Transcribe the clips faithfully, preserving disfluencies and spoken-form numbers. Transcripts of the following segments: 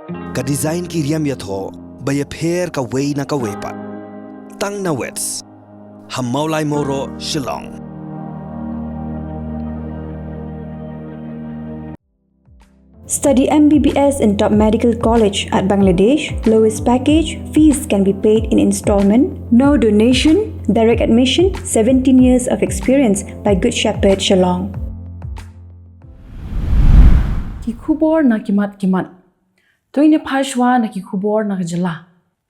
Ka design ki riam ïathoh ba ïapher kawei na kawei pat. Tang na Wits ha Mawlai Mawroh, Shillong. Study M B B S in top medical college at Bangladesh. Lowest package, fees can be paid in installment. No donation, direct admission, seventeen years of experience by Good Shepherd Shillong. Ki khubor na ki mat ki mat. To ngin ïa phai shuwa na ki khubor na ka jylla.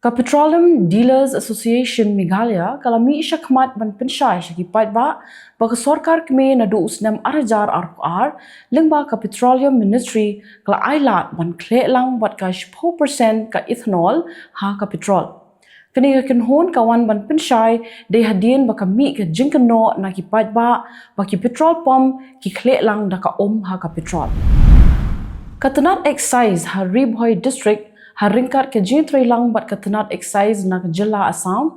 Ka Petroleum Dealers Association Meghalaya ka la mih shakhmat ban pynshai sha ki paidbah ba ka sorkar kmie naduh u snem ar hajar arphew ar, lyngba ka Petroleum Ministry ka la ailad ban khleh lang bad ka shiphew percent ka ethanol ha ka petrol. Kane ka kynhun ka wan ban pynshai dei hadien ba ka mih ka jingkynnoh na ki paidbah ba ki petrol pump ki khleh lang da ka um ha ka petrol. Ka tnat excise ha Ri Bhoi District ha ryngkat ka jingtreilang bad ka tnat excise na ka jylla Assam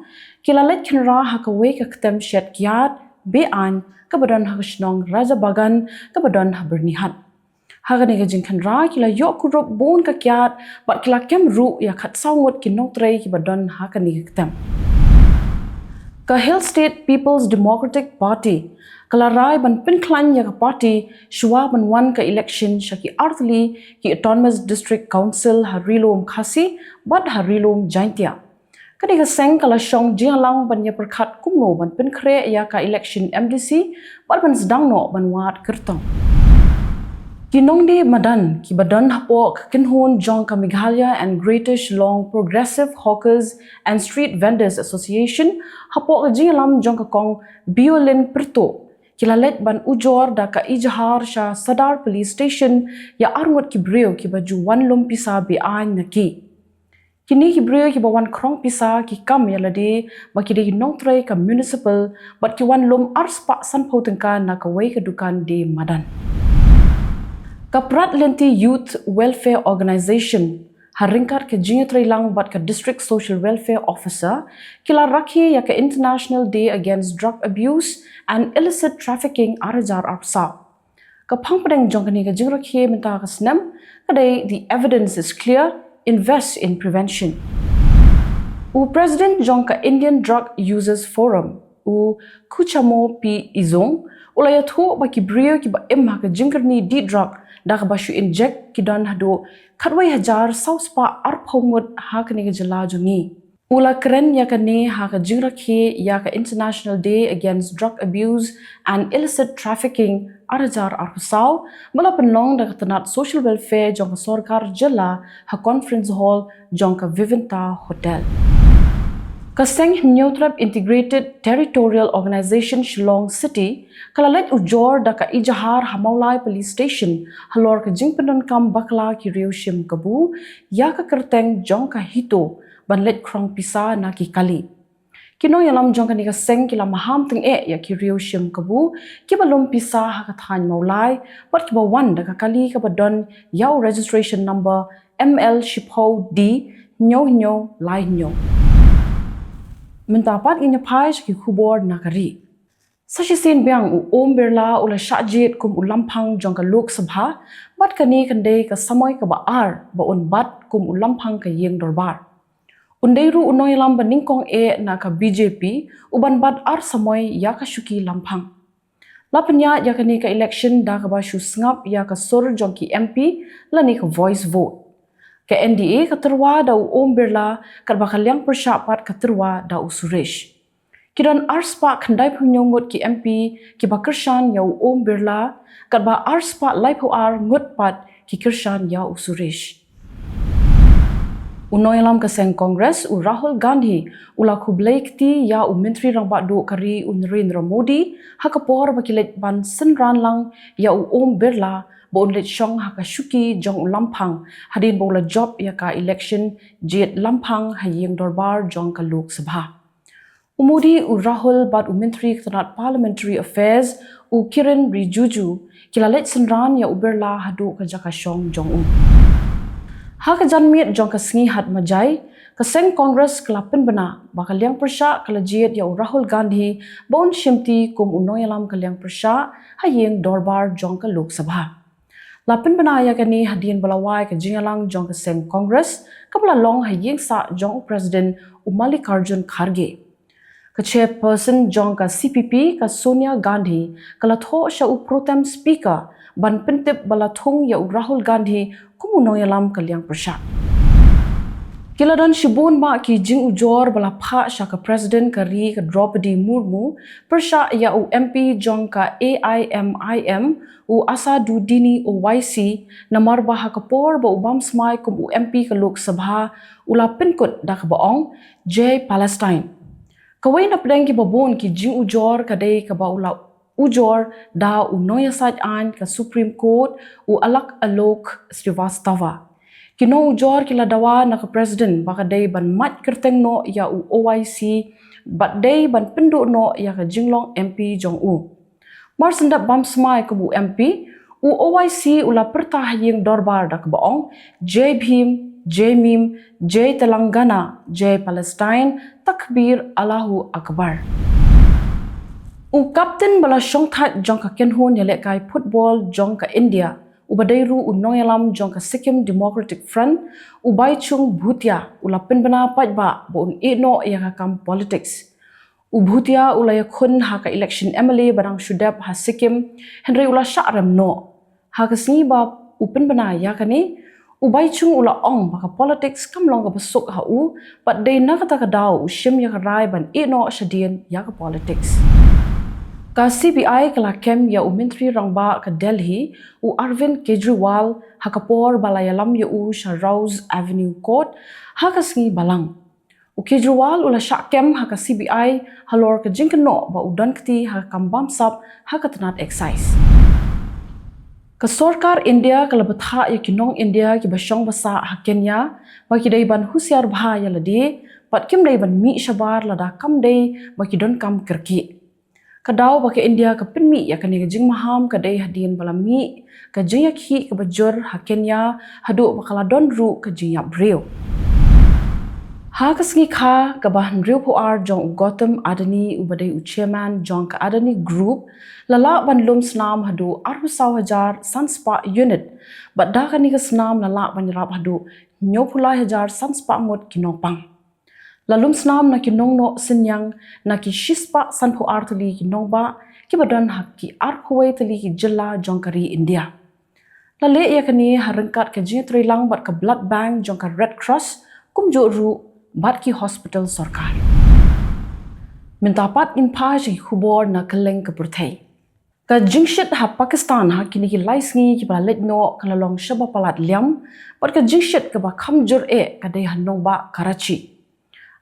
ki la leit khynra ha kawei ka ktem shet kiad be-aiñ kaba don ha ka shnong Raja Bagan kaba don ha Byrnihat. Ha kane ka jingkhynra ki la ïoh kurup bun ka kiad bad ki la kem ruh ïa khatsaw ngut ki nongtrei kiba don ha kane ka ktem. Ka Hill State People's Democratic Party ka la rai ban pynkhlaiñ ïa ka party shuwa ban wan ka election sha ki artylli ki Autonomous District Council ha Ri-lum Khasi bad ha Ri-lum Jaintia. Kane ka seng ka la shong jingïalang ban ïa pyrkhat kumno ban pynkhreh ïa ka election M D C bad ban sdang noh ban wad kyrtong. Ki nongdie madan kiba don hapoh ka kynhun jong ka Meghalaya and Greater Shillong Progressive Hawkers and Street Vendors Association hapoh ka jingïalam jong ka Kong Biolin Pyrtuh ki la leit ban ujor da ka ijahar sha Sadar Police Station ïa arngut ki briew kiba ju wan lum pisa be-aiñ na ki. Kine ki briew kiba wan khrong pisa ki kam ïa lade ba ki dei ki nongtrei ka municipal bad ki wan lum arspah sanphew tyngka na kawei ka dukan die madan. Ka Pratlenty Youth Welfare Organization ha ryngkat ka jingïatreilang bad ka District Social Welfare Officer ki la rakhe ïa ka International Day Against Drug Abuse and Illicit Trafficking ar hajar arphew saw. Ka phang pdeng jong kane ka jingrakhe mynta ka snem ka dei The Evidence is Clear, Invest in Prevention. U President jong ka Indian Drug Users Forum, u Khuchamo P Izung, u la ïathuh ba ki briew kiba im ha ka jingkyrni dih drug da kaba shu inject ki don haduh khatwei hajar saw spah arphew ngut ha kane ka jylla jong ngi. U la kren ïa kane ha ka jingrakhe ïa ka International Day Against Drug Abuse and Illicit Trafficking ar hajar arphew saw ba la pynlong da ka tnat Social Welfare jong ka sorkar jylla ha Conference Hall jong ka Vivanta Hotel. Ka seng Hynñiewtrep Integrated Territorial Organization Shillong City ka la leit ujor da ka ijahar ha Mawlai Police Station halor ka jingpyndonkam bakla ki riew shim kabu ïa ka kyrteng jong ka HITO ban leit khrong pisa na ki kali. Ki nongïalam jong kane ka seng ki la maham tyngeh ïa ki riew shim kabu kiba lum pisa ha ka thaiñ Mawlai bad kiba wan da ka kali kaba don ïa u registration number M L shiphew D hynñiew hynñiew lai hynñiew. Mynta pat ngin ïa phai sha ki khubor na ka ri. Sa shisien biang u Om Birla u la shah jied kum u lamphang jong ka Lok Sabha bad kane kan dei ka samoi kaba ar ba un bat kum u lamphang ka ïing dorbar. Un dei ruh u nongïalam ba nyngkong eh na ka B J P u ban bat ar samoi ïa ka shuki lamphang. La pynïaid ïa kane ka election da kaba shu sngap ïa ka sur jong ki M P lane ka voice vote. Ka N D A ka tyrwa da u Om Birla katba ka liang pyrshah pat ka tyrwa da u Suresh. Ki don arspah khyndaiphew hynñiew ngut ki M P kiba kyrshan ïa u Om Birla, katba arspah laiphew ar ngut pat ki kyrshan ïa u Suresh. U nongïalam ka seng Congress u Rahul Gandhi u la khublei kti ïa u Myntri Rangbah Duh ka ri u Narendra Modi ha ka por ba ki leit ban synran lang ïa u Om Birla ba un leit shong ha ka shuki jong u lamphang hadien ba u la jop ïa ka election jied lamphang ha ïing dorbar jong ka Lok Sabha. U Modi, u Rahul bad u Myntri ka tnat Parliamentary Affairs u Kiren Rijiju ki la leit synran ïa u Birla haduh ka jaka shong jong u. Ha ka janmiet jong ka sngi Hatmajai, ka seng Congress ka la pynbna ba ka liang pyrshah ka la jied ïa u Rahul Gandhi ba un shimti kum u nongïalam ka liang pyrshah ha ïing dorbar jong ka Lok Sabha. La pynbna ïa kane hadien ba la wai ka jingïalang jong ka seng Congress kaba la long ha ïing sah jong u President u Mallikarjun Kharge. Ka chairperson jong ka C P P, ka Sonia Gandhi, ka la thoh sha u pro tem speaker ban pyntip ba la thung ïa u Rahul Gandhi kum u nongïalam ka liang pyrshah. Ki la don shibun bha ki jingujor ba la phah sha ka President ka ri ka Droupadi Murmu pyrshah ïa u M P jong ka A I M I M u Asaduddini Owaisi, namar ba ha ka por ba u bam smai kum u M P ka Lok Sabha u la pynkut da kaba ong Jai Palestine. Kawei na pdeng kiba bun ki jingujor ka dei kaba u la ujor da u nongïasaid aiñ ka Supreme Court u Alok Srivastava. Ki nongujor ki la dawa na ka President ba ka dei ban mad kyrteng noh ïa u Owaisi bad dei ban pynduh noh ïa ka jinglong M P jong u. Mar shen dep bam smai kum u M P, u Owaisi u la pyrta ha ïing dorbar da kaba ong Jai Bhim, Jai Mim, Jai Telangana, Jai Palestine, Takbir, Allahu Akbar. U kapten ba la shongthait jong ka kynhun ïalehkai football jong ka India, uba dei ruh u nongïalam jong ka Sikkim Democratic Front, u Baichung Bhutia, u la pynbna paidbah ba un ïeh noh ïa ka kam politics. U Bhutia u la ïakhun ha ka election M L A ba dang shu dep ha Sikkim, hynrei u la shah rem noh. Ha ka sngi ba u pynbna ïa kane, u Baichung u la ong ba ka politics kam long kaba suk ha u, bad dei na kata ka daw u shim ïa ka rai ban ïeh noh shadien ïa ka politics. Ka C B I ka la kem ïa u Myntri Rangbah ka Delhi, u Arvind Kejriwal, ha ka por ba la ïalam ïa u sha Rouse Avenue Court ha ka sngi Balang. U Kejriwal u la shah kem ha ka C B I halor ka jingkynnoh ba u don kti ha ka kam bamsap ha ka tnat excise. Ka sorkar India ka la bthah ïa ki nong India kiba shong ba sah ha Kenya ba ki dei ban husiar bha ïa lade bad kim dei ban mih shabar lada kam dei ba ki donkam kyrkieh. Ka daw ba ka India ka pynmih ïa kane ka jingmaham ka dei hadien ba la mih ka jingïakhih kaba jur ha Kenya haduh ba ka la don ruh ka jingïap briew. Ha ka sngi kha kaba hynriewphew ar jong u Gautam Adani uba dei u chairman jong ka Adani Group, la lah ban lum snam haduh arphew saw hajar san spah unit, bad da kane ka snam la lah ban ïarap haduh hynñiewphew lai hajar san spah ngut ki nongpang. La lum snam na ki nongnoh synñiang na ki shispah sanphew ar tylli ki nongbah kiba don ha ki arphew wei tylli ki jylla jong ka ri India. La leh ïa kane ha ryngkat ka jingïatreilang bad ka blood bank jong ka Red Cross kumjuh ruh bad ki hospital sorkar. Mynta pat ngin phai sha ki khubor na kylleng ka pyrthei. Ka jingshit ha Pakistan ha kine ki lai sngi kiba la leit noh ka la long shaba palat liam, bad ka jingshit kaba kham jur eh ka dei ha nongbah Karachi.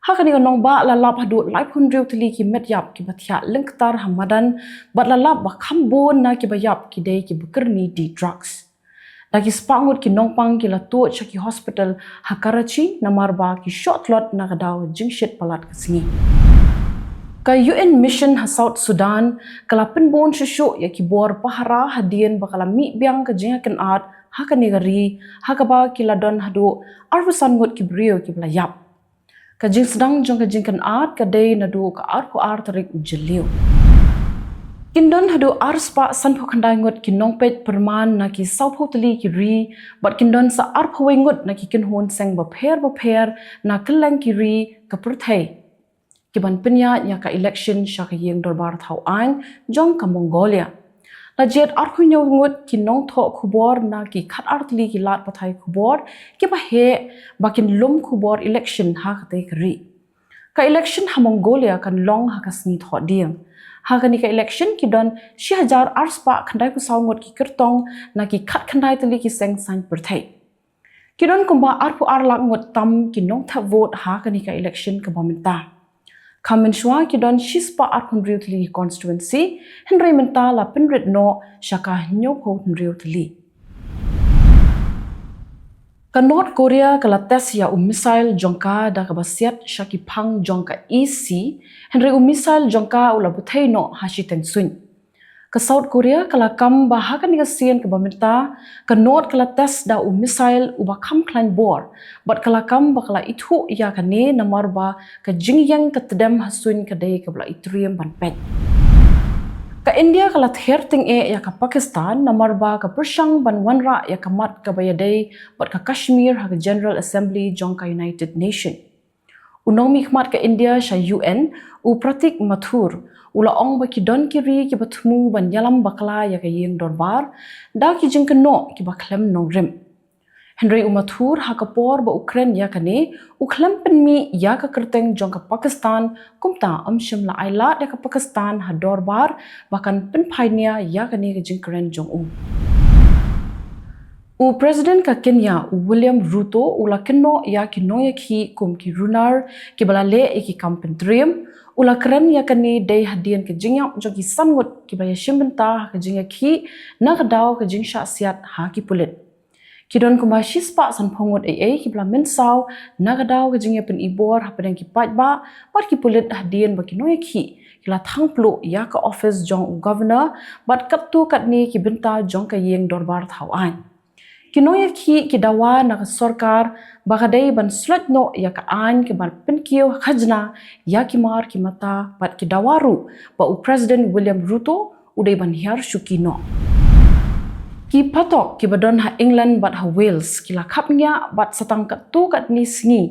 Ha kane ka nongbah la lap haduh laiphew hynriew tylli ki met ïap kiba thiah lyngktar ha madan, bad la lap ba kham bun na kiba ïap ki dei kiba kyrni die drugs. Da ki spah ngut ki nongpang ki la tuid sha ki hospital ha Karachi namar ba ki shoh tlot na ka daw jingshit palat ka sngi. Ka U N mission ha South Sudan ka la pynbun shuh shuh ïa ki bor pahara hadien ba ka la mih biang ka jingïakynad ha kane ka ri, ha kaba ki la don haduh arphew san ngut ki briew kiba la ïap. Ka jingsdang jong ka jingkynad ka dei naduh ka arphew ar tarik u Jylliew. Kin don haduh ar spah sanphew khyndai ngut ki nongpeit pyrman na ki sawphew tylli ki ri, bad kin don sa arphew wei ngut na ki kynhun seng bapher bapher na kylleng ki ri ka pyrthei, ki ban pynïaid ïa ka election sha ka ïing dorbar thaw aiñ jong ka Mongolia. La jied arphew hynñiew ngut ki nongthoh khubor na ki khatar tylli ki lad pathai khubor kiba heh ba kin lum khubor election ha katei ka ri. Ka election ha Mongolia kan long ha ka sngi Thohdieng. Ha kane ka election ki don shi hajar ar spah khyndaiphew saw ngut ki kyrtong na ki khatkhyndai tylli ki seng saiñ pyrthei. Ki don kumba arphew ar lak ngut tam ki nongthep vote ha kane ka election kaba mynta. Khammynshuwa ki don shi spah arphew hynriew tylli ki constituency, hynrei mynta la pynrit noh sha ka hynñiewphew hynriew tylli. Ka North Korea ka la test ïa u missile jong ka da kaba siat sha ki phang jong ka East Sea, hynrei u missile jong ka u la bthei noh ha shiteng suiñ. Ka South Korea ka la kam ba ha kane ka sien kaba mynta, ka North ka la test da u missile uba kham khlaiñ bor, bad ka la kam ba ka la ithuh ïa kane namar ba ka jingïeng ka tdem ha suiñ ka dei kaba la itriem ban peit. Ka India ka la ther tyngeh ïa ka Pakistan namar ba ka pyrshang ban wanrah ïa ka mat kaba ïadei bad ka Kashmir ha ka General Assembly jong ka United Nation. U nongmihkhmat ka India sha U N, u Pratik Mathur, u la ong ba ki don ki ri kiba thmu ban ïalam bakla ïa ka ïing dorbar da ki jingkynnoh kiba khlem nongrim. Hynrei u Mathur ha ka por ba u kren ïa kane, u khlem pynmih ïa ka kyrteng jong ka Pakistan, kumta ym shym la ai lad ïa ka Pakistan ha dorbar ba kan pynphai nia ïa kane ka jingkren jong u. U President ka Kenya, u William Ruto, u la kynnoh ïa ki nongïakhih kum ki runar kiba la leh ïa ki kam pyntriem. U la kren ïa kane dei hadien ka jingïap jong ki san ngut kiba ïashim bynta ha ka jingïakhih na ka daw ka jingshah siat ha ki pulit. Ki don kumba shispah sanphew ngut ei ei kiba la mynsaw na ka daw ka jingïapynibor hapdeng ki paidbah bad ki pulit hadien ba ki nongïakhih ki la thang pluh ïa ka ophis jong u Governor bad katto katne ki bynta jong ka ïing dorbar thaw aiñ. Ki nongïakhih ki dawa na ka sorkar ba ka dei ban sloit noh ïa ka aiñ kaba pynkiew khajna ïa ki mar ki mata bad ki dawa ruh ba u President William Ruto u dei ban hiar shuki noh. Ki phatok kiba don ha England bad ha Wales ki la khapngiah bad sa tang katto katne sngi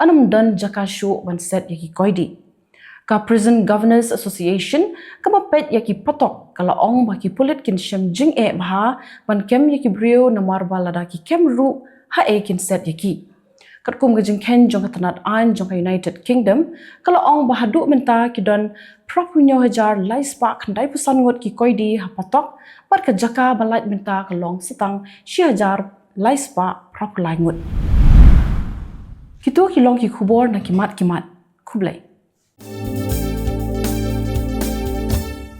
ym don jaka shuh ban set ïa ki koidi. Ka Prison Governors Association kaba peit ïa ki phatok ka la ong ba ki pulit kin shem jingeh bha ban kem ïa ki briew namar ba lada ki kem ruh haei kin set ïa ki. Katkum ka jingkheiñ jong ka tnat aiñ jong ka United Kingdom ka la ong ba haduh mynta ki don phraphew hynñiew hajar lai spah khyndai phew san ngut ki koidi ha phatok bad ka jaka ba lait mynta ka long sa tang shi hajar lai spah phraphew lai ngut. Kito ki long ki khubor na ki mat ki mat. Khublei.